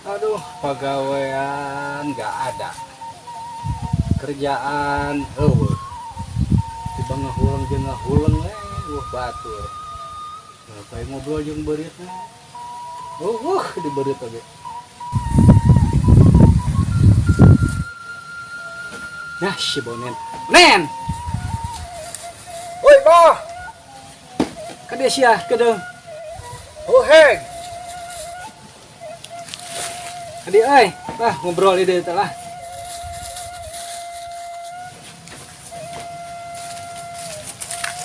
Aduh, pagawean nggak ada. Kerjaan euweuh. Tiba ngahuleng jeung ngahuleng we, euweuh batur. Bae ngobrol jeung beuritna. Euweuh di beurit oge. Nah, si Bonen. Nen! Woi, Bah. Kade sia, kedeung. Oh, heg. Kade euy. Lah, ngobrol di dieu teh lah.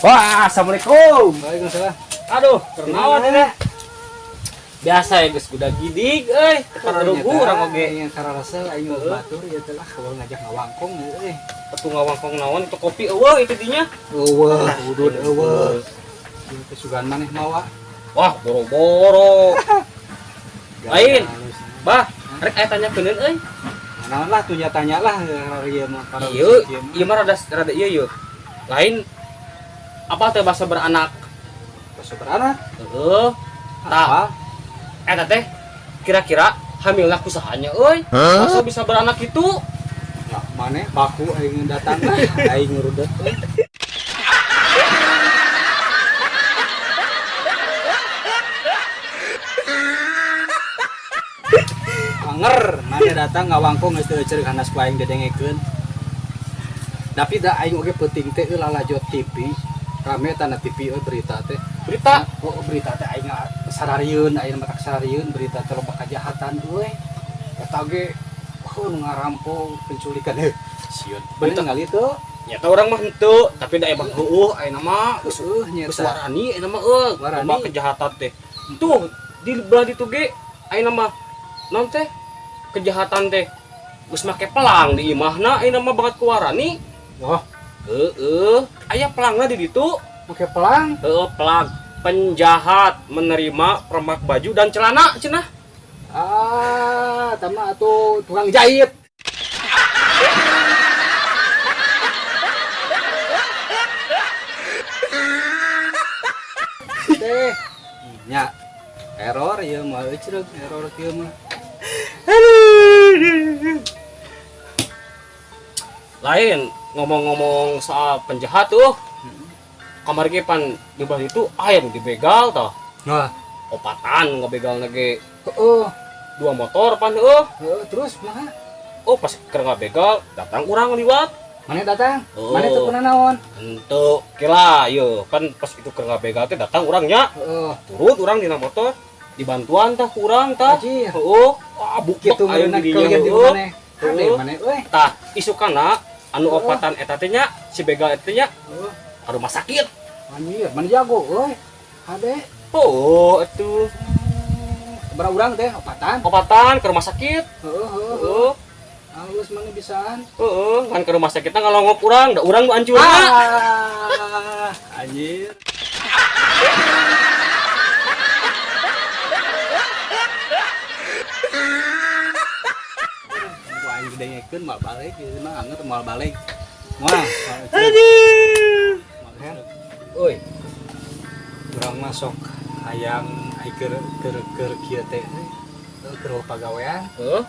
Wah, assalamualaikum. Waalaikumsalam. Aduh, kunaon ini? Biasa ya geus kuda gidig euy, teu pararugu urang oge. Yang kararasa aing mah batur ieu teh lah, kalau ngajak ngawangkong euy. Atuh ngawangkong naon itu kopi euweuh itu dinya. Euweuh, udud euweuh. Ieu teh sugan maneh mawa. Wah, boro-boro. Lain. Bah, rek aya tanyakeun euy. Naon lah tuh tanya lah ieu mah para Ieu, ieu mah rada rada ieu ieu. Lain apa teh bahasa beranak? Bahasa beranak. Heeh. Tah, eta teh kira-kira hamilna ku sahanya euy? Masa bisa beranak itu? Ya, maneh baku aing datang lah, aing ngurudet euy. Anger, maneh datang ngawangkong geus teu ceurik hanas ku aing dedengekeun. Tapi da aing oge peuting teh euy lalajo TV. Rame tanda TV euy berita teh. Berita? Oh, berita teh aing sararieun, aing mah tak sararieun berita teh loba kajahatan euy. Eta ge oh nu ngarampok, penculikan heuh. Sieun. Berita Berita ngali teu? Nyata orang mah henteu, tapi da emang heueuh ayeuna mah geus Heueuh geus nyata. warani ayeuna mah euy, Warani. loba kejahatan teh. Tuh di belah ditu ge ayeuna mah naon teh? Kejahatan teh geus make pelang di imahna ayeuna mah banget ku warani. Wah, Heeh, aya pelangna di ditu. make pelang. Heeh, pelang. Penjahat menerima permak baju dan celana cenah. Ah, tama atuh tukang jahit. Teh, nya error ieu mah euy ceureuh error kieu mah. Lain ngomong-ngomong soal penjahat tuh. Kamari ge pan di belah itu aya nu dibegal tah. Nah, Opatan ngabegal ge heeh, dua motor pan heueuh. heeh, terus kumaha? Oh pas keur ngabegal datang urang liwat. Mana datang? Oh. Mana teu pernah naon? Henteu kira ieu pan pas itu keur ngabegal teh datang urangnya Heeh. turun urang dina motor dibantuan tah ku urang tah. Anjir. Heeh. Wah buk Kitu aya ngareuna di dinya kalian di heueuh. maneh. Kade Heeh. maneh euy. Tah isukana anu Heeh. opatan eta teh nya si begal eta teh nya Heeh. ka rumah sakit. Anjir, mana jago euy. Kade. Oh, atuh Sabaraha urang teh opatan? Opatan ke rumah sakit. Heeh, heeh. Heeh. Halus mana bisaan? Heeh, kan ke rumah sakitna ngalongok urang, da urang nu ancurna. Ah, anjir. Ku aing didengekeun moal balik, ieu mah anger moal balik. Moal. Anjir. Euy. Urang mah sok hayang ai keur keur keur kieu teh euy. Keur pagawean. Heeh.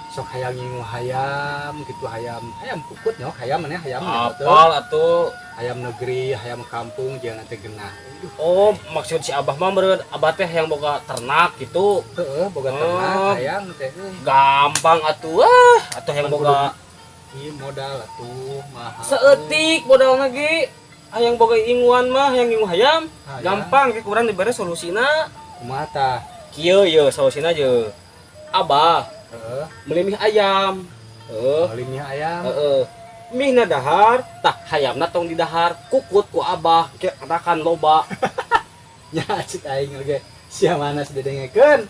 Sok hayang ngingu hayam gitu, hayam hayam kukut nyok, hayam maneh hayam teu. Apal atuh. Hayam negeri, hayam kampung jangan teh genah. Aduh, Oh, maksud si Abah mah meureun Abah teh yang boga ternak gitu. heeh, boga ternak Oh. hayam teh euy. Gampang atuh ah, atuh yang Pan boga ieu modal atuh mahal. seeutik modalna ge. Hayang boga inguan mah, hayang ngingu hayam. Hayam. Gampang ge kurang dibere solusina. Kumaha tah? Kieu ye solusina je. Abah Heeh, meuli mie ayam. Heeh. meuli mie ayam. Heeh. Mihna dahar, tah hayamna tong didahar, kukut ku Abah, ke anakan loba. Nya cik aing oge. Sia mana didengekeun?